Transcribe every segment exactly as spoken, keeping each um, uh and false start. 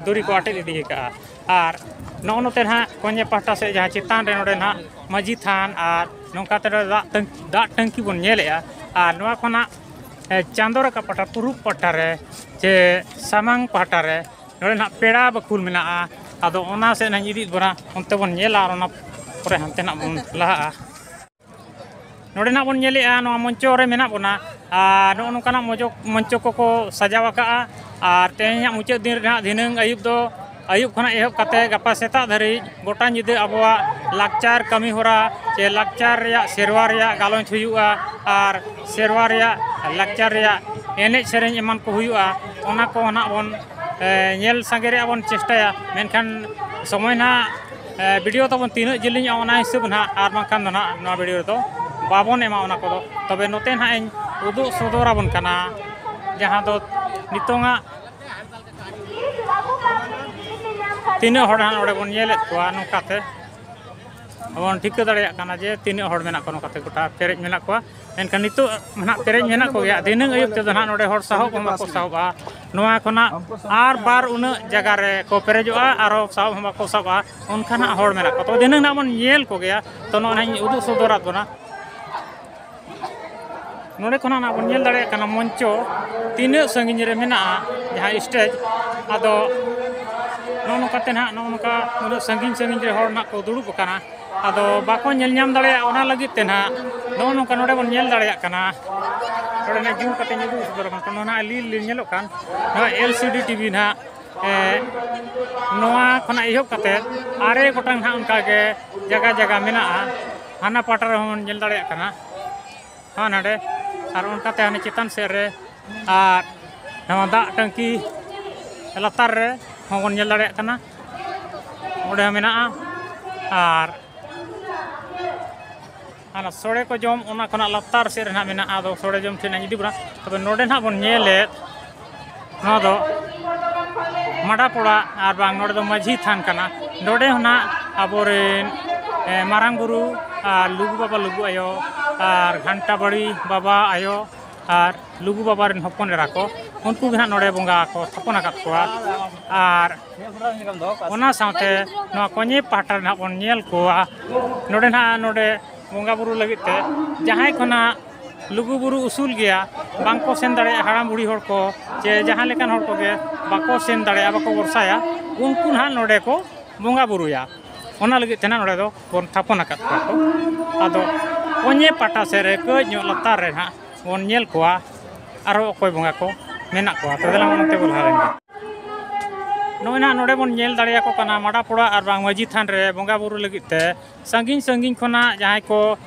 ᱫᱷᱩᱨᱤ ᱠᱚ ᱟᱴᱮᱫ ᱤᱫᱤ ᱟᱠᱟᱫᱼᱟ᱾ ᱟᱨ ᱱᱚᱜᱼᱚ ᱱᱚᱛᱮ ᱱᱟᱦᱟᱜ ᱠᱚᱧᱮ ᱯᱟᱦᱴᱟ ᱥᱮᱫ ᱡᱟᱦᱟᱸ ᱪᱮᱛᱟᱱ ᱨᱮ, ᱱᱚᱰᱮ ᱱᱟᱦᱟᱜ ᱢᱟᱹᱡᱷᱤ ᱛᱷᱟᱱ ᱟᱨ ᱱᱚᱝᱠᱟ ᱛᱮ ᱱᱚᱰᱮ ᱫᱟᱜ ᱴᱟᱹᱝ-, ᱫᱟᱜ ᱴᱟᱹᱝᱠᱤ ᱵᱚᱱ ᱧᱮᱞᱮᱫᱼᱟ᱾ ᱟᱨ ᱱᱚᱣᱟ ᱠᱷᱚᱱᱟᱜ, ᱮ, ᱪᱟᱸᱫᱚ ᱨᱟᱠᱟᱵ ᱯᱟᱦᱴᱟ, ᱯᱩᱨᱩᱵ ᱯᱟᱦᱴᱟ ᱨᱮ ᱪᱮ ᱥᱟᱢᱟᱝ ᱯᱟᱦᱴᱟ ᱨᱮ ᱱᱚᱰᱮ ᱱᱟᱦᱟᱜ ᱯᱮᱲᱟ ᱵᱟᱠᱷᱳᱞ ᱢᱮᱱᱟᱜᱼᱟ᱾ ᱟᱫᱚ ᱚᱱᱟ ᱥᱮᱫ ᱱᱟᱦᱟᱜ ᱤᱧ ᱤᱫᱤᱭᱮᱫ ᱵᱚᱱᱟ, ᱚᱱᱛᱮ ᱵᱚᱱ ᱧᱮᱞᱟ ᱟᱨ ᱚᱱᱟ ᱯᱚᱨᱮ ᱦᱟᱱᱛᱮ ᱱᱟᱦᱟᱜ ᱵᱚᱱ ᱞᱟᱦᱟᱜᱼᱟ᱾ ᱱᱚᱰᱮ ᱱᱟᱦᱟᱜ ᱵᱚᱱ ᱧᱮᱞᱮᱫᱼᱟ, ᱱᱚᱣᱟ ᱢᱚᱧᱪᱚ ᱨᱮ ᱢᱮᱱᱟᱜ ᱵᱚᱱᱟ᱾ ᱟᱨ ᱱᱚᱜᱼᱚ ᱱᱚᱝᱠᱟᱱᱟᱜ ᱢᱚᱡᱚ-, ᱢᱚᱧᱪᱚ ᱠᱚᱠᱚ ᱥᱟᱡᱟᱣ ᱟᱠᱟᱫᱼᱟ᱾ ᱟᱨ ᱛᱮᱦᱮᱧᱟᱜ ᱢᱩᱪᱟᱹᱫ ᱫᱤᱱ ᱨᱮ ᱱᱟᱦᱟᱜ ᱫᱷᱤᱱᱟᱹᱝ ᱟᱹᱭᱩᱵ ᱫᱚ, ᱟᱹᱭᱩᱵ ᱠᱷᱚᱱᱟᱜ ᱮᱦᱚᱵ ᱠᱟᱛᱮ ᱜᱟᱯᱟ ᱥᱮᱛᱟᱜ ᱫᱷᱟᱹᱨᱤᱡ ᱜᱚᱴᱟ ᱧᱤᱫᱟᱹ ᱟᱵᱚᱣᱟᱜ ᱞᱟᱠᱪᱟᱨ ᱠᱟᱹᱢᱤ ᱦᱚᱨᱟ ᱪᱮ ᱞᱟᱠᱪᱟᱨ ᱨᱮᱭᱟᱜ, ᱥᱮᱨᱣᱟ ᱨᱮᱭᱟᱜ ᱜᱟᱞᱚᱪ ᱦᱩᱭᱩᱜᱼᱟ᱾ ᱟᱨ ᱥᱮᱨᱣᱟ ᱨᱮᱭᱟᱜ, ᱞᱟᱠᱪᱟᱨ ᱨᱮᱭᱟᱜ ᱮᱱᱮᱡ ᱥᱮᱨᱮᱧ ᱮᱢᱟᱱ ᱠᱚ ᱦᱩᱭᱩᱜᱼᱟ᱾ ᱚᱱᱟ ᱠᱚ ᱱᱟᱦᱟᱜ ᱵᱚᱱ, ᱮ, ᱧᱮᱞ ᱥᱟᱸᱜᱮ ᱨᱮᱭᱟᱜ ᱵᱚᱱ ᱪᱮᱥᱴᱟᱭᱟ᱾ ᱢᱮᱱᱠᱷᱟᱱ ᱥᱚᱢᱚᱭ ᱱᱟᱦᱟᱜ, ᱮ, ᱵᱷᱤᱰᱤᱭᱳ ᱛᱟᱵᱚᱱ ᱛᱤᱱᱟᱹᱜ ᱡᱮᱞᱮᱧᱚᱜᱼᱟ, ᱚᱱᱟ ᱦᱤᱥᱟᱹᱵ ᱱᱟᱦᱟᱜ, ᱟᱨ ᱵᱟᱝᱠᱷᱟᱱ ᱫᱚ ᱱᱟᱦᱟᱜ ᱱᱚᱣᱟ ᱵᱷᱤᱰᱤᱭᱳ ᱨᱮᱫᱚ ᱵᱟᱵᱚᱱ ᱮᱢᱟ ᱚᱱᱟ ᱠᱚᱫᱚ᱾ ᱛᱚᱵᱮ ᱱᱚᱛᱮ ᱱᱟᱦᱟᱜ ᱤᱧ ᱩᱫᱩᱜ ᱥᱚᱫᱚᱨ ᱟᱵᱚᱱ ᱠᱟᱱᱟ, ᱡᱟᱦᱟᱸ ᱫᱚ ᱱᱤᱛᱚᱝᱟᱜ ᱛᱤᱱᱟᱹᱜ ᱦᱚᱲ ᱱᱟᱦᱟᱜ ᱱᱚᱰᱮ ᱵᱚᱱ ᱧᱮᱞᱮᱫ ᱠᱚᱣᱟ, ᱱᱚᱝᱠᱟᱛᱮ ᱵᱚᱱ ᱴᱷᱤᱠᱟᱹ ᱫᱟᱲᱮᱭᱟᱜ ᱠᱟᱱᱟ ᱡᱮ ᱛᱤᱱᱟᱹᱜ ᱦᱚᱲ ᱢᱮᱱᱟᱜ ᱠᱚᱣᱟ, ᱱᱚᱝᱠᱟᱛᱮ ᱜᱚᱴᱟ ᱯᱮᱨᱮᱡ ᱢᱮᱱᱟᱜ ᱠᱚᱣᱟ᱾ ᱢᱮᱱᱠᱷᱟᱱ ᱱᱤᱛᱚᱜ ᱱᱟᱦᱟᱜ ᱯᱮᱨᱮᱡ ᱢᱮᱱᱟᱜ ᱠᱚᱜᱮᱭᱟ᱾ ᱫᱷᱤᱱᱟᱹᱝ ᱟᱹᱭᱩᱵ ᱛᱮᱫᱚ ᱱᱟᱦᱟᱜ ᱱᱚᱰᱮ ᱦᱚᱲ ᱥᱟᱦᱚᱵ ᱦᱚᱸ ᱵᱟᱠᱚ ᱥᱟᱦᱚᱵᱼᱟ᱾ ᱱᱚᱣᱟ ᱠᱷᱚᱱᱟᱜ ᱟᱨ ᱵᱟᱨ ᱩᱱᱟᱹᱜ ᱡᱟᱭᱜᱟ ᱨᱮ ᱠᱚ ᱯᱮᱨᱮᱡᱚᱜᱼᱟ, ᱟᱨᱚ ᱥᱟᱦᱚᱵ ᱦᱚᱸ ᱵᱟᱠᱚ ᱥᱟᱦᱚᱵᱼᱟ᱾ ᱚᱱᱠᱟᱱᱟᱜ ᱦᱚᱲ ᱢᱮᱱᱟᱜ ᱠᱚᱣᱟ᱾ ᱛᱚᱵᱮ ᱫᱷᱤᱱᱟᱹᱝ ᱱᱟᱦᱟᱜ ᱵᱚᱱ ᱧᱮᱞ ᱠᱚᱜᱮᱭᱟ᱾ ᱛᱚ, ᱱᱚᱜᱼᱚᱭ ᱱᱟᱦᱟᱜ ᱤᱧ ᱩᱫᱩᱜ ᱥᱚᱫᱚᱨᱟᱫ ᱵᱚᱱᱟ᱾ ᱱᱚᱰᱮ ᱠᱷᱚᱱᱟᱜ ᱱᱟᱦᱟᱜ ᱵᱚᱱ ᱧᱮᱞ ᱫᱟᱲᱮᱭᱟᱜ ᱠᱟᱱᱟ ᱢᱚᱧᱪᱚ ᱛᱤᱱᱟᱹᱜ ᱥᱟᱺᱜᱤᱧ ᱨᱮ ᱢᱮᱱᱟᱜᱼᱟ, ᱡᱟᱦᱟᱸ ᱥᱴᱮᱡᱽ᱾ ᱟᱫᱚ ᱱᱚᱜᱼᱚ ᱱᱚᱝᱠᱟᱛᱮ ᱱᱟᱦᱟᱜ, ᱱᱚᱜᱼᱚ ᱱᱚᱝᱠᱟ ᱩᱱᱟᱹᱜ ᱥᱟᱺᱜᱤᱧ ᱥᱟᱺᱜᱤᱧ ᱨᱮ ᱦᱚᱲ ᱱᱟᱦᱟᱜ ᱠᱚ ᱫᱩᱲᱩᱵ ᱟᱠᱟᱱᱟ᱾ ᱟᱫᱚ ᱵᱟᱠᱚ ᱧᱮᱞ ᱧᱟᱢ ᱫᱟᱲᱮᱭᱟᱜᱼᱟ, ᱚᱱᱟ ᱞᱟᱹᱜᱤᱫ ᱛᱮ ᱱᱟᱦᱟᱜ ᱱᱚᱜᱼᱚ ᱱᱚᱝᱠᱟ ᱱᱚᱰᱮ ᱵᱚᱱ ᱧᱮᱞ ᱫᱟᱲᱮᱭᱟᱜ ᱠᱟᱱᱟ᱾ ᱱᱚᱰᱮ ᱱᱟᱦᱟᱜ ᱡᱩᱢ ᱠᱟᱛᱮ ᱤᱧ ᱩᱫᱩᱜ ᱥᱚᱫᱚᱨ ᱟᱵᱚᱱ ᱠᱟᱱᱟ᱾ ᱱᱚᱣᱟ ᱱᱟᱦᱟᱜ ᱞᱤᱞ ᱞᱤᱞ ᱧᱮᱞᱚᱜ ᱠᱟᱱ, ᱱᱚᱣᱟ ᱮᱞ ᱥᱤ ᱰᱤ ᱴᱤ ᱵᱷᱤ ᱱᱟᱦᱟᱜ, ᱮ, ᱱᱚᱣᱟ ᱠᱷᱚᱱᱟᱜ ᱮᱦᱚᱵ ᱠᱟᱛᱮ ᱟᱨᱮ ᱜᱚᱴᱟᱝ ᱱᱟᱦᱟᱜ ᱚᱱᱠᱟ ᱜᱮ ᱡᱟᱭᱜᱟ ᱡᱟᱭᱜᱟ ᱢᱮᱱᱟᱜᱼᱟ᱾ ᱦᱟᱱᱟ ᱯᱟᱦᱴᱟ ᱨᱮᱦᱚᱸ ᱵᱚᱱ ᱧᱮᱞ ᱫᱟᱲᱮᱭᱟᱜ ᱠᱟᱱᱟ᱾ ᱦᱚᱸ ᱱᱚᱰᱮ, ᱟᱨ ᱚᱱᱠᱟᱛᱮ ᱦᱟᱱᱮ ᱪᱮᱛᱟᱱ ᱥᱮᱫ ᱨᱮ, ᱟᱨ ᱱᱚᱣᱟ ᱫᱟᱜ ᱴᱟᱹᱝᱠᱤ ᱞᱟᱛᱟᱨ ᱨᱮ ᱦᱚᱸᱵᱚᱱ ᱧᱮᱞ ᱫᱟᱲᱮᱭᱟᱜ ᱠᱟᱱᱟ, ᱚᱸᱰᱮ ᱦᱚᱸ ᱢᱮᱱᱟᱜᱼᱟ᱾ ᱟᱨ ᱦᱟᱱᱟ ᱥᱚᱲᱮ ᱠᱚ ᱡᱚᱢ, ᱚᱱᱟ ᱠᱷᱚᱱᱟᱜ ᱞᱟᱛᱟᱨ ᱥᱮᱫ ᱨᱮ ᱱᱟᱦᱟᱜ ᱢᱮᱱᱟᱜᱼᱟ᱾ ᱟᱫᱚ ᱥᱚᱲᱮ ᱡᱚᱢ ᱴᱷᱮᱱ ᱤᱧ ᱤᱫᱤ ᱵᱚᱱᱟ᱾ ᱛᱚᱵᱮ ᱱᱚᱰᱮ ᱱᱟᱦᱟᱜ ᱵᱚᱱ ᱧᱮᱞᱮᱫ, ᱱᱚᱣᱟ ᱫᱚ ᱢᱟᱰᱟᱯ ᱚᱲᱟᱜ ᱟᱨ ᱵᱟᱝ ᱱᱚᱰᱮ ᱫᱚ ᱢᱟᱹᱡᱷᱤ ᱛᱷᱟᱱ ᱠᱟᱱᱟ᱾ ᱱᱚᱰᱮ ᱦᱚᱸ ᱱᱟᱦᱟᱜ ᱟᱵᱚᱨᱮᱱ, ᱮ, ᱢᱟᱨᱟᱝ ᱵᱩᱨᱩ ᱟᱨ ᱞᱩᱜᱩ ᱵᱟᱵᱟ, ᱞᱩᱜᱩ ᱟᱭᱳ ᱟᱨ ᱜᱷᱟᱱᱴᱟ ᱵᱟᱲᱤ ᱵᱟᱵᱟ ᱟᱭᱳ ᱟᱨ ᱞᱩᱜᱩ ᱵᱟᱵᱟ ᱨᱮᱱ ᱦᱚᱯᱚᱱ ᱮᱨᱟ ᱠᱚ, ᱩᱱᱠᱩ ᱜᱮ ᱱᱟᱦᱟᱜ ᱱᱚᱰᱮ ᱵᱚᱸᱜᱟ ᱠᱚ ᱛᱷᱟᱯᱚᱱ ᱟᱠᱟᱫ ᱠᱚᱣᱟ᱾ ᱟᱨ ᱚᱱᱟ ᱥᱟᱶᱛᱮ ᱱᱚᱣᱟ ᱠᱚᱧᱮ ᱯᱟᱦᱴᱟ ᱨᱮ ᱱᱟᱦᱟᱜ ᱵᱚᱱ ᱧᱮᱞ ᱠᱚᱣᱟ, ᱱᱚᱰᱮ ᱱᱟᱦᱟᱜ ᱱᱚᱰᱮ ᱵᱚᱸᱜᱟ ᱵᱩᱨᱩ ᱞᱟᱹᱜᱤᱫ ᱛᱮ ᱡᱟᱦᱟᱸᱭ ᱠᱚ ᱱᱟᱦᱟᱜ ᱞᱩᱜᱩ ᱵᱩᱨᱩ ᱩᱥᱩᱞ ᱜᱮᱭᱟ, ᱵᱟᱝᱠᱚ ᱥᱮᱱ ᱫᱟᱲᱮᱭᱟᱜᱼᱟ, ᱦᱟᱲᱟᱢ ᱵᱩᱲᱦᱤ ᱦᱚᱲ ᱠᱚ ᱪᱮ ᱡᱟᱦᱟᱸ ᱞᱮᱠᱟᱱ ᱦᱚᱲ ᱠᱚᱜᱮ ᱵᱟᱠᱚ ᱥᱮᱱ ᱫᱟᱲᱮᱭᱟᱜᱼᱟ, ᱵᱟᱠᱚ ᱵᱷᱚᱨᱥᱟᱭᱟ, ᱩᱱᱠᱩ ᱱᱟᱦᱟᱜ ᱱᱚᱰᱮ ᱠᱚ ᱵᱚᱸᱜᱟ ᱵᱩᱨᱩᱭᱟ᱾ ᱚᱱᱟ ᱞᱟᱹᱜᱤᱫ ᱛᱮ ᱱᱟᱦᱟᱜ ᱱᱚᱰᱮ ᱫᱚ ᱵᱚᱱ ᱛᱷᱟᱯᱚᱱ ᱟᱠᱟᱫ ᱠᱚᱣᱟ ᱠᱚ᱾ ᱟᱫᱚ ᱠᱚᱧᱮ ᱯᱟᱦᱴᱟ ᱥᱮᱫ ᱨᱮ ᱠᱟᱹᱡ ᱧᱚᱜ ᱞᱟᱛᱟᱨ ᱨᱮ ᱱᱟᱦᱟᱜ ᱵᱚᱱ ᱧᱮᱞ ᱠᱚᱣᱟ ᱟᱨᱦᱚᱸ ᱚᱠᱚᱭ ᱵᱚᱸᱜᱟ ᱠᱚ ᱢᱮᱱᱟᱜ ᱠᱚᱣᱟ᱾ ᱛᱚ ᱫᱮᱞᱟ ᱚᱱᱛᱮ ᱵᱚᱱ ᱞᱟᱦᱟ ᱞᱮᱱ ᱜᱮ᱾ ᱱᱚᱜᱼᱚᱭ ᱱᱟᱦᱟᱜ ᱱᱚᱰᱮ ᱵᱚᱱ ᱧᱮᱞ ᱫᱟᱲᱮᱭᱟᱠᱚ ᱠᱟᱱᱟ ᱢᱟᱰᱟ ᱯᱚᱲᱟ ᱟᱨ ᱵᱟᱝ ᱢᱟᱹᱡᱷᱤ ᱛᱷᱟᱱ ᱨᱮ ᱵᱚᱸᱜᱟ ᱵᱩᱨᱩ ᱞᱟᱹᱜᱤᱫ ᱛᱮ ᱥᱟᱺᱜᱤᱧ ᱥᱟᱺᱜᱤᱧ ᱠᱷᱚᱱᱟᱜ ᱡᱟᱦᱟᱸᱭ ᱠᱚ,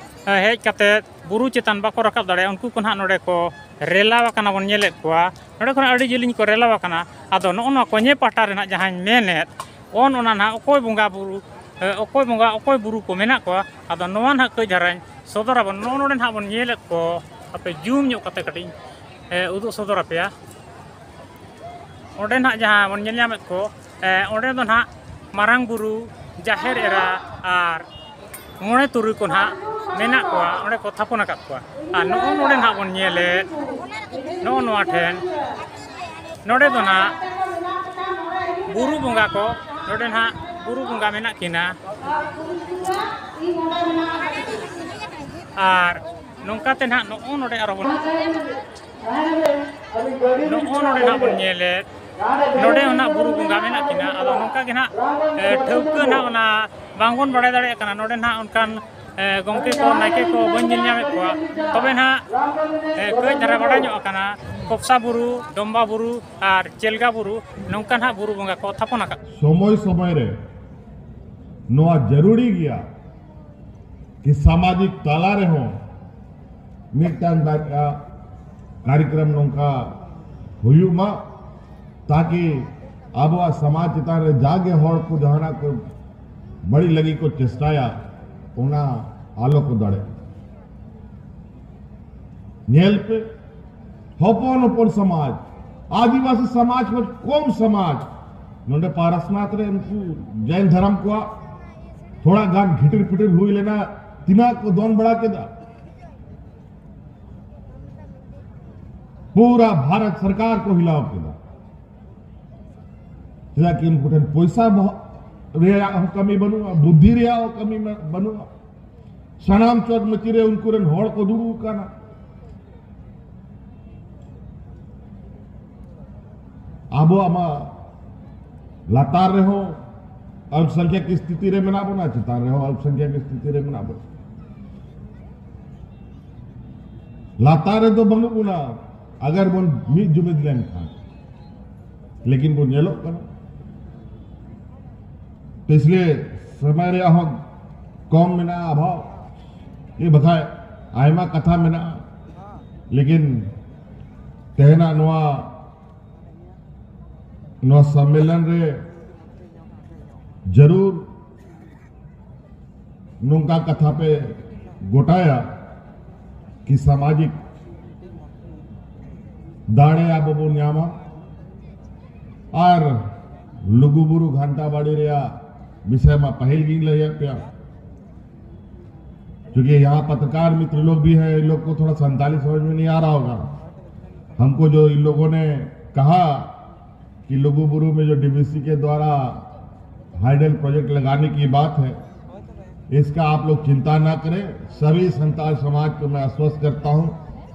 ᱮ, ᱦᱮᱡ ᱠᱟᱛᱮ ᱵᱩᱨᱩ ᱪᱮᱛᱟᱱ ᱵᱟᱠᱚ ᱨᱟᱠᱟᱵ ᱫᱟᱲᱮᱭᱟᱜᱼᱟ, ᱩᱱᱠᱩ ᱠᱚ ᱱᱟᱦᱟᱜ ᱱᱚᱰᱮ ᱠᱚ ᱨᱮᱞᱟᱣ ᱟᱠᱟᱱᱟ, ᱵᱚᱱ ᱧᱮᱞᱮᱫ ᱠᱚᱣᱟ᱾ ᱱᱚᱰᱮ ᱠᱷᱚᱱᱟᱜ ᱟᱹᱰᱤ ᱡᱮᱞᱮᱧ ᱠᱚ ᱨᱮᱞᱟᱣ ᱟᱠᱟᱱᱟ᱾ ᱟᱫᱚ ᱱᱚᱜᱼᱚ ᱱᱚᱣᱟ ᱠᱚᱧᱮ ᱯᱟᱦᱴᱟ ᱨᱮᱱᱟᱜ ᱡᱟᱦᱟᱸᱧ ᱢᱮᱱᱮᱫ, ᱚᱱ ᱚᱱᱟ ᱱᱟᱦᱟᱜ ᱚᱠᱚᱭ ᱵᱚᱸᱜᱟ ᱵᱩᱨᱩ, ᱮ, ᱚᱠᱚᱭ ᱵᱚᱸᱜᱟ, ᱚᱠᱚᱭ ᱵᱩᱨᱩ ᱠᱚ ᱢᱮᱱᱟᱜ ᱠᱚᱣᱟ, ᱟᱫᱚ ᱱᱚᱣᱟ ᱱᱟᱦᱟᱜ ᱠᱟᱹᱡ ᱫᱷᱟᱨᱟᱧ ᱥᱚᱫᱚᱨᱟᱵᱚᱱ᱾ ᱱᱚᱜᱼᱚ ᱱᱚᱰᱮ ᱱᱟᱦᱟᱜ ᱵᱚᱱ ᱧᱮᱞᱮᱫ ᱠᱚ, ᱟᱯᱮ ᱡᱩᱢ ᱧᱚᱜ ᱠᱟᱛᱮ ᱠᱟᱹᱴᱤᱡ, ᱮ, ᱩᱫᱩᱜ ᱥᱚᱫᱚᱨ ᱟᱯᱮᱭᱟ᱾ ᱚᱸᱰᱮ ᱱᱟᱦᱟᱜ ᱡᱟᱦᱟᱸ ᱵᱚᱱ ᱧᱮᱞ ᱧᱟᱢᱮᱫ ᱠᱚ, ᱮ, ᱚᱸᱰᱮ ᱫᱚ ᱱᱟᱦᱟᱜ ᱢᱟᱨᱟᱝ ᱵᱩᱨᱩ, ᱡᱟᱦᱮᱨ ᱮᱨᱟ ᱟᱨ ᱢᱚᱬᱮ ᱛᱩᱨᱩᱭ ᱠᱚ ᱱᱟᱦᱟᱜ ᱢᱮᱱᱟᱜ ᱠᱚᱣᱟ, ᱚᱸᱰᱮ ᱠᱚ ᱛᱷᱟᱯᱚᱱ ᱟᱠᱟᱫ ᱠᱚᱣᱟ᱾ ᱟᱨ ᱱᱚᱜᱼᱚ ᱱᱚᱰᱮ ᱱᱟᱦᱟᱜ ᱵᱚᱱ ᱧᱮᱞᱮᱫ, ᱱᱚᱜᱼᱚ ᱱᱚᱣᱟ ᱴᱷᱮᱱ, ᱱᱚᱰᱮ ᱫᱚ ᱱᱟᱦᱟᱜ ᱵᱩᱨᱩ ᱵᱚᱸᱜᱟ ᱠᱚ, ᱱᱚᱰᱮ ᱱᱟᱦᱟᱜ ᱵᱩᱨᱩ ᱵᱚᱸᱜᱟ ᱢᱮᱱᱟᱜ ᱠᱤᱱᱟ᱾ ᱟᱨ ᱱᱚᱝᱠᱟ ᱛᱮ ᱱᱟᱦᱟᱜ ᱱᱚᱜᱼᱚ ᱱᱚᱰᱮ ᱟᱨᱚ ᱵᱚᱱ, ᱱᱚᱜᱼᱚ ᱱᱚᱰᱮ ᱱᱟᱦᱟᱜ ᱵᱚᱱ ᱧᱮᱞᱮᱫ, ᱱᱚᱰᱮ ᱦᱚᱸ ᱱᱟᱦᱟᱜ ᱵᱩᱨᱩ ᱵᱚᱸᱜᱟ ᱢᱮᱱᱟᱜ ᱠᱤᱱᱟ᱾ ᱟᱫᱚ ᱱᱚᱝᱠᱟ ᱜᱮ ᱱᱟᱦᱟᱜ, ᱮ, ᱴᱷᱟᱹᱣᱠᱟᱹ ᱱᱟᱦᱟᱜ ᱚᱱᱟ ᱵᱟᱝᱵᱚᱱ ᱵᱟᱲᱟᱭ ᱫᱟᱲᱮᱭᱟᱜ ᱠᱟᱱᱟ᱾ ᱱᱚᱰᱮ ᱱᱟᱦᱟᱜ ᱚᱱᱠᱟᱱ, ᱮ, ᱜᱚᱢᱠᱮ ᱠᱚ, ᱱᱟᱭᱠᱮ ᱠᱚ ᱵᱟᱹᱧ ᱧᱮᱞ ᱧᱟᱢᱮᱫ ᱠᱚᱣᱟ᱾ ᱛᱚᱵᱮ ᱱᱟᱦᱟᱜ, ᱮ, ᱠᱟᱹᱡ ᱫᱷᱟᱨᱟ ᱵᱟᱲᱟᱭ ᱧᱚᱜ ᱟᱠᱟᱱᱟ, ᱠᱚᱯᱥᱟ ᱵᱩᱨᱩ, ᱰᱚᱢᱵᱟ ᱵᱩᱨᱩ ᱟᱨ ᱪᱮᱞᱜᱟ ᱵᱩᱨᱩ, ᱱᱚᱝᱠᱟ ᱱᱟᱦᱟᱜ ᱵᱩᱨᱩ ᱵᱚᱸᱜᱟ ᱠᱚ ᱛᱷᱟᱯᱚᱱ ᱟᱠᱟᱫ᱾ ᱥᱚᱢᱚᱭ ᱥᱚᱢᱚᱭ ᱨᱮ ᱱᱚᱣᱟ ᱡᱟᱹᱨᱩᱲᱤ ᱜᱮᱭᱟ ᱠᱤ ᱥᱟᱢᱟᱡᱤᱠ ᱛᱟᱞᱟ ᱨᱮᱦᱚᱸ ᱢᱤᱫᱴᱟᱝ ᱵᱟᱨᱭᱟ ᱠᱟᱨᱭᱚᱠᱨᱚᱢ ᱱᱚᱝᱠᱟ ᱦᱩᱭᱩᱜ ᱢᱟ, ᱛᱟᱠᱤ ᱟᱵᱚᱣᱟᱜ ᱥᱚᱢᱟᱡᱽ ᱪᱮᱛᱟᱱ ᱨᱮ ᱡᱟᱜᱮ ᱦᱚᱲ ᱠᱚ ᱡᱟᱦᱟᱱᱟᱜ ᱠᱚ ᱵᱟᱹᱲᱤᱡ ᱞᱟᱹᱜᱤᱫ ᱠᱚ ᱪᱮᱥᱴᱟᱭᱟ, ᱚᱱᱟ ᱟᱞᱚ ᱠᱚ ᱫᱟᱲᱮᱜ᱾ ᱧᱮᱞ ᱯᱮ, ᱦᱚᱯᱚᱱ ᱦᱚᱯᱚᱱ ᱥᱚᱢᱟᱡᱽ, ᱟᱹᱫᱤᱵᱟᱹᱥᱤ ᱥᱚᱢᱟᱡᱽ ᱠᱷᱚᱱ ᱠᱚᱢ ᱥᱚᱢᱟᱡᱽ, ᱱᱚᱰᱮ ᱯᱟᱨᱟᱥᱱᱟᱛᱷ ᱨᱮ ᱩᱱᱠᱩ ᱡᱮᱱ ᱫᱷᱚᱨᱚᱢ ᱠᱚᱣᱟᱜ ᱛᱷᱚᱲᱟ ᱜᱟᱱ ᱜᱷᱤᱴᱤᱨ ᱯᱤᱴᱤᱨ ᱦᱩᱭ ᱞᱮᱱᱟ, ᱛᱤᱱᱟᱹᱜ ᱠᱚ ᱫᱚᱱ ᱵᱟᱲᱟ ᱠᱮᱫᱟ᱾ ᱯᱩᱨᱟ ᱵᱷᱟᱨᱚᱛ ᱥᱚᱨᱠᱟᱨ ᱠᱚ ᱦᱤᱞᱟᱣ ᱠᱮᱫᱟ᱾ ᱪᱮᱫᱟᱜ ᱠᱤ ᱩᱱᱠᱩ ᱴᱷᱮᱱ ᱯᱚᱭᱥᱟ ᱵᱚᱦᱚᱜ ᱨᱮᱭᱟᱜ ᱦᱚᱸ ᱠᱟᱹᱢᱤ ᱵᱟᱹᱱᱩᱜᱼᱟ, ᱵᱩᱫᱽᱫᱷᱤ ᱨᱮᱭᱟᱜ ᱦᱚᱸ ᱠᱟᱹᱢᱤ ᱢᱮ- ᱵᱟᱹᱱᱩᱜᱼᱟ᱾ ᱥᱟᱱᱟᱢ ᱪᱚᱴ ᱢᱟᱹᱪᱤ ᱨᱮ ᱩᱱᱠᱩ ᱨᱮᱱ ᱦᱚᱲ ᱠᱚ ᱫᱩᱲᱩᱵ ᱟᱠᱟᱱᱟ᱾ ᱟᱵᱚᱣᱟᱜ ᱢᱟ ᱞᱟᱛᱟᱨ ᱨᱮᱦᱚᱸ ᱟᱞᱯᱥᱚᱝᱠᱷᱭᱟ ᱠᱤ ᱥᱛᱷᱤᱛᱤ ᱨᱮ ᱢᱮᱱᱟᱜ ᱵᱚᱱᱟ, ᱪᱮᱛᱟᱱ ᱨᱮᱦᱚᱸ ᱟᱞᱯᱥᱚᱝᱠᱷᱭᱟ ᱠᱤ ᱥᱛᱷᱤᱛᱤ ᱨᱮ ᱢᱮᱱᱟᱜ ᱵᱚᱱᱟ᱾ ᱞᱟᱛᱟᱨ ᱨᱮᱫᱚ ᱵᱟᱹᱱᱩᱜ ᱵᱚᱱᱟ, ᱟᱜᱟᱨ ᱵᱚᱱ ᱢᱤᱫ ᱡᱩᱢᱤᱫ ᱞᱮᱱᱠᱷᱟᱱ᱾ ᱞᱮᱠᱤᱱ ᱵᱚᱱ ᱧᱮᱞᱚᱜ ᱠᱟᱱᱟ, ᱯᱤᱪᱷᱞᱮ ᱥᱚᱢᱚᱭ ᱨᱮᱭᱟᱜ ᱦᱚᱸ ᱠᱚᱢ ᱢᱮᱱᱟᱜᱼᱟ, ᱚᱵᱷᱟᱵᱽ᱾ ᱤᱭᱟᱹ ᱵᱟᱠᱷᱟᱡ ᱟᱭᱢᱟ ᱠᱟᱛᱷᱟ ᱢᱮᱱᱟᱜᱼᱟ, ᱞᱮᱠᱤᱱ ᱛᱮᱦᱮᱧᱟᱜ ᱱᱚᱣᱟ ᱱᱚᱣᱟ ᱥᱚᱢᱢᱮᱞᱚᱱ ᱨᱮ ᱡᱟᱹᱨᱩᱲ ᱱᱚᱝᱠᱟ ᱠᱟᱛᱷᱟ ᱯᱮ ᱜᱚᱴᱟᱭᱟ ᱠᱤ ᱥᱟᱢᱟᱡᱤᱠ ᱫᱟᱲᱮ ᱟᱵᱚ ᱵᱚᱱ ᱧᱟᱢᱟ᱾ ᱟᱨ ᱞᱩᱜᱩᱵᱩᱨᱩ ᱜᱷᱟᱱᱴᱟ ᱵᱟᱲᱤ ᱨᱮᱭᱟᱜ ᱵᱤᱥᱚᱭ ᱢᱟ ᱯᱟᱹᱦᱤᱞ ᱜᱤᱧ ᱞᱟᱹᱭᱟᱫ ᱯᱮᱭᱟ, क्योंकि यहाँ पत्रकार मित्र लोग भी हैं, इन लोग को थोड़ा संताली समझ में नहीं आ रहा होगा। हमको जो इन लोगों ने कहा कि लुगुबुरु में जो डीवीसी के द्वारा हाइडल प्रोजेक्ट लगाने की बात है, इसका आप लोग चिंता ना करें। सभी संताल समाज को मैं आश्वस्त करता हूं,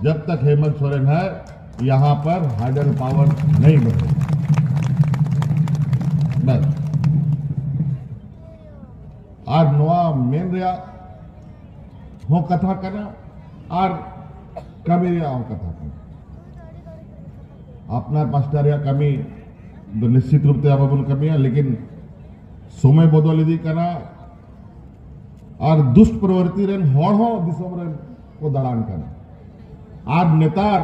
जब तक हेमंत सोरेन है, यहां पर हाइडल पावर नहीं बनेगा। बस। ᱟᱨ ᱱᱚᱣᱟ ᱢᱮᱱ ᱨᱮᱭᱟᱜ ᱦᱚᱸ ᱠᱟᱛᱷᱟ ᱠᱟᱱᱟ ᱟᱨ ᱠᱟᱹᱢᱤ ᱨᱮᱭᱟᱜ ᱦᱚᱸ ᱠᱟᱛᱷᱟ ᱠᱟᱱᱟ᱾ ᱟᱯᱱᱟᱨ ᱯᱟᱥᱴᱟ ᱨᱮᱭᱟᱜ ᱠᱟᱹᱢᱤ ᱫᱚ ᱱᱤᱥᱪᱤᱛ ᱨᱩᱯ ᱛᱮ ᱟᱵᱚ ᱵᱚᱱ ᱠᱟᱹᱢᱤᱭᱟ, ᱞᱮᱠᱤᱱ ᱥᱚᱢᱚᱭ ᱵᱚᱫᱚᱞ ᱤᱫᱤᱜ ᱠᱟᱱᱟ ᱟᱨ ᱫᱩᱥᱴ ᱯᱨᱚᱵᱨᱤᱛᱤ ᱨᱮᱱ ᱦᱚᱲ ᱦᱚᱸ ᱫᱤᱥᱚᱢ ᱨᱮᱱ ᱠᱚ ᱫᱟᱬᱟᱱ ᱠᱟᱱᱟ᱾ ᱟᱨ ᱱᱮᱛᱟᱨ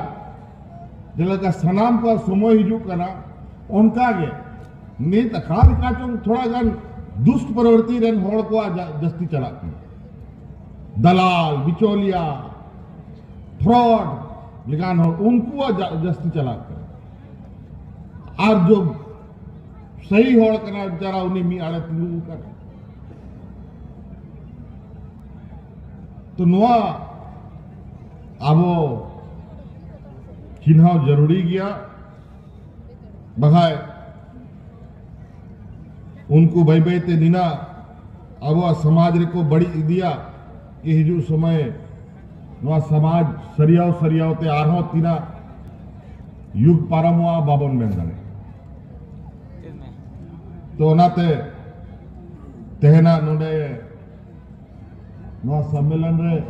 ᱡᱮᱞᱮᱠᱟ ᱥᱟᱱᱟᱢ ᱠᱚᱣᱟᱜ ᱥᱚᱢᱚᱭ ᱦᱤᱡᱩᱜ ᱠᱟᱱᱟ, ᱚᱱᱠᱟ ᱜᱮ ᱱᱤᱛ ᱚᱠᱟ ᱞᱮᱠᱟ ᱪᱚᱝ ᱛᱷᱚᱲᱟ ᱜᱟᱱ ᱫᱩᱥᱴ ᱯᱨᱚᱵᱨᱤᱛᱤ ᱨᱮᱱ ᱦᱚᱲ ᱠᱚᱣᱟᱜ ᱡᱟ- ᱡᱟᱹᱥᱛᱤ ᱪᱟᱞᱟᱜ ᱠᱟᱱᱟ᱾ ᱫᱟᱞᱟᱞ, ᱵᱤᱪᱚᱞᱤᱭᱟ, ᱯᱷᱨᱚᱰ ᱞᱮᱠᱟᱱ ᱦᱚᱲ, ᱩᱱᱠᱩᱣᱟᱜ ᱡᱟ- ᱡᱟᱹᱥᱛᱤ ᱪᱟᱞᱟᱜ ᱠᱟᱱᱟ᱾ ᱟᱨ ᱡᱚ ᱥᱟᱹᱦᱤ ᱦᱚᱲ ᱠᱟᱱᱟᱭ ᱵᱮᱪᱟᱨᱟ, ᱩᱱᱤ ᱢᱤᱫ ᱟᱲᱮ ᱛᱤᱸᱜᱩ ᱟᱠᱟᱱᱟ᱾ ᱛᱚ ᱱᱚᱣᱟ ᱟᱵᱚ ᱪᱤᱱᱦᱟᱹᱣ ᱡᱟᱹᱨᱩᱲᱤ ᱜᱮᱭᱟ, ᱵᱟᱠᱷᱟᱡ ᱩᱱᱠᱩ ᱵᱟᱹᱭ ᱵᱟᱹᱭ ᱛᱮ ᱱᱤᱱᱟᱜ ᱟᱵᱚᱣᱟᱜ ᱥᱚᱢᱟᱡᱽ ᱨᱮᱠᱚ ᱵᱟᱹᱲᱤᱡ ᱤᱫᱤᱭᱟ ᱠᱤ ᱦᱤᱡᱩᱜ ᱥᱚᱢᱚᱭ ᱱᱚᱣᱟ ᱥᱚᱢᱟᱡᱽ ᱥᱟᱹᱨᱭᱟᱹᱣ ᱥᱟᱹᱨᱭᱟᱹᱣ ᱛᱮ ᱟᱨᱦᱚᱸ ᱛᱤᱱᱟᱹᱜ ᱭᱩᱜᱽ ᱯᱟᱨᱚᱢᱚᱜᱼᱟ, ᱵᱟᱵᱚᱱ ᱢᱮᱱ ᱫᱟᱲᱮᱭᱟᱜᱼᱟ᱾ ᱛᱚ ᱚᱱᱟᱛᱮ ᱛᱮᱦᱮᱧᱟᱜ ᱱᱚᱰᱮ ᱱᱚᱣᱟ ᱥᱚᱢᱢᱮᱞᱚᱱ ᱨᱮ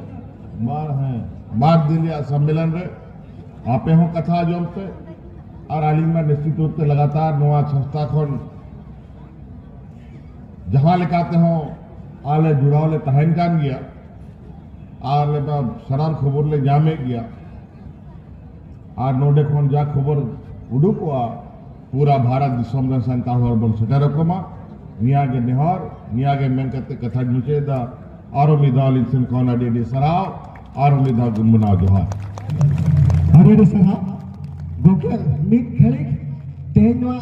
ᱵᱟᱨ, ᱦᱮᱸ, ᱵᱟᱨ ᱫᱤᱱ ᱨᱮᱭᱟᱜ ᱥᱚᱢᱢᱮᱞᱚᱱ ᱨᱮ ᱟᱯᱮ ᱦᱚᱸ ᱠᱟᱛᱷᱟ ᱟᱸᱡᱚᱢ ᱯᱮ, ᱟᱨ ᱟᱹᱞᱤᱧ ᱢᱟ ᱱᱤᱥᱪᱤᱛ ᱨᱩᱯ ᱛᱮ ᱞᱟᱜᱟᱛᱟᱨ ᱱᱚᱣᱟ ᱥᱚᱝᱥᱛᱷᱟ ᱠᱷᱚᱱ ᱡᱟᱦᱟᱸ ᱞᱮᱠᱟ ᱛᱮᱦᱚᱸ ᱟᱞᱮ ᱡᱚᱲᱟᱣ ᱞᱮ ᱛᱟᱦᱮᱱ ᱠᱟᱱ ᱜᱮᱭᱟ, ᱟᱨ ᱞᱮ ᱥᱟᱱᱟᱢ ᱠᱷᱚᱵᱚᱨ ᱞᱮ ᱧᱟᱢᱮᱫ ᱜᱮᱭᱟ᱾ ᱟᱨ ᱱᱚᱰᱮ ᱠᱷᱚᱱ ᱡᱟ ᱠᱷᱚᱵᱚᱨ ᱩᱰᱩᱠᱚᱜᱼᱟ, ᱯᱩᱨᱟ ᱵᱷᱟᱨᱚᱛ ᱫᱤᱥᱚᱢ ᱨᱮᱱ ᱥᱟᱱᱛᱟᱲ ᱦᱚᱲ ᱵᱚᱱ ᱥᱮᱴᱮᱨ ᱟᱠᱚ ᱢᱟ᱾ ᱱᱤᱭᱟᱹ ᱜᱮ ᱱᱮᱦᱚᱨ, ᱱᱤᱭᱟᱹ ᱜᱮ ᱢᱮᱱ ᱠᱟᱛᱮ ᱠᱟᱛᱷᱟᱧ ᱢᱩᱪᱟᱹᱫ ᱮᱫᱟ᱾ ᱟᱨᱚ ᱢᱤᱫ ᱫᱷᱟᱣ ᱟᱹᱞᱤᱧ ᱥᱮᱱ ᱠᱷᱚᱱ ᱟᱹᱰᱤ ᱟᱹᱰᱤ ᱥᱟᱨᱦᱟᱣ, ᱟᱨᱚ ᱢᱤᱫ ᱫᱷᱟᱣ ᱜᱩᱱᱢᱟᱱᱟᱣ ᱡᱚᱦᱟᱨ᱾ ᱟᱹᱰᱤ ᱟᱹᱰᱤ ᱥᱟᱨᱦᱟᱣ ᱜᱚᱢᱠᱮ᱾ ᱢᱤᱫ ᱜᱷᱟᱹᱲᱤᱡ ᱛᱮᱦᱮᱧ ᱱᱚᱣᱟ,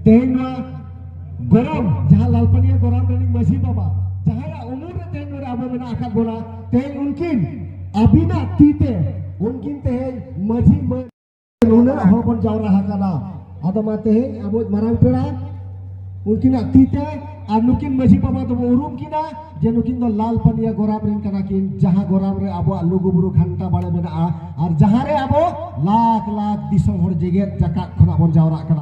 ᱛᱮᱦᱮᱧ ᱱᱚᱣᱟ ᱜᱚᱨᱟᱢ, ᱡᱟᱦᱟᱸ ᱞᱟᱞᱯᱟᱹᱱᱤᱭᱟᱹ ᱜᱚᱨᱟᱢ ᱨᱤᱱᱤᱡ ᱢᱟᱹᱡᱷᱤ ᱵᱟᱵᱟ, ᱡᱟᱦᱟᱸᱭᱟᱜ ᱩᱢᱩᱞ ᱨᱮ ᱛᱮᱦᱮᱧ ᱱᱚᱰᱮ ᱟᱵᱚ ᱢᱮᱱᱟᱜ ᱟᱠᱟᱫ ᱵᱚᱱᱟ, ᱛᱮᱦᱮᱧ ᱩᱱᱠᱤᱱ ᱟᱹᱵᱤᱱᱟᱜ ᱛᱤ ᱛᱮ ᱩᱱᱠᱤᱱ ᱛᱮᱦᱮᱧ ᱢᱟᱹᱡᱷᱤ ᱢᱟᱹ-, ᱱᱩᱱᱟᱹᱜ ᱦᱚᱲ ᱵᱚᱱ ᱡᱟᱣᱨᱟ ᱟᱠᱟᱱᱟ᱾ ᱟᱫᱚ ᱢᱟ ᱛᱮᱦᱮᱧ ᱟᱵᱚ ᱢᱟᱨᱟᱝ ᱯᱮᱲᱟ ᱩᱱᱠᱤᱱᱟᱜ ᱛᱤ ᱛᱮ, ᱟᱨ ᱱᱩᱠᱤᱱ ᱢᱟᱹᱡᱷᱤ ᱵᱟᱵᱟ ᱫᱚᱵᱚ ᱩᱨᱩᱢ ᱠᱤᱱᱟ ᱡᱮ ᱱᱩᱠᱤᱱ ᱫᱚ ᱞᱟᱞᱯᱟᱹᱱᱤᱭᱟᱹ ᱜᱚᱨᱟᱢ ᱨᱮᱱ ᱠᱟᱱᱟ ᱠᱤᱱ, ᱡᱟᱦᱟᱸ ᱜᱚᱨᱟᱢ ᱨᱮ ᱟᱵᱚᱣᱟᱜ ᱞᱩᱜᱩᱵᱩᱨᱩ ᱜᱷᱟᱱᱴᱟ ᱵᱟᱲᱮ ᱢᱮᱱᱟᱜᱼᱟ, ᱟᱨ ᱡᱟᱦᱟᱸ ᱨᱮ ᱟᱵᱚ ᱞᱟᱠᱷ ᱞᱟᱠᱷ ᱫᱤᱥᱚᱢ ᱦᱚᱲ ᱡᱮᱜᱮᱛ ᱡᱟᱠᱟᱛ ᱠᱷᱚᱱᱟᱜ ᱵᱚᱱ ᱡᱟᱣᱨᱟᱜ ᱠᱟᱱᱟ᱾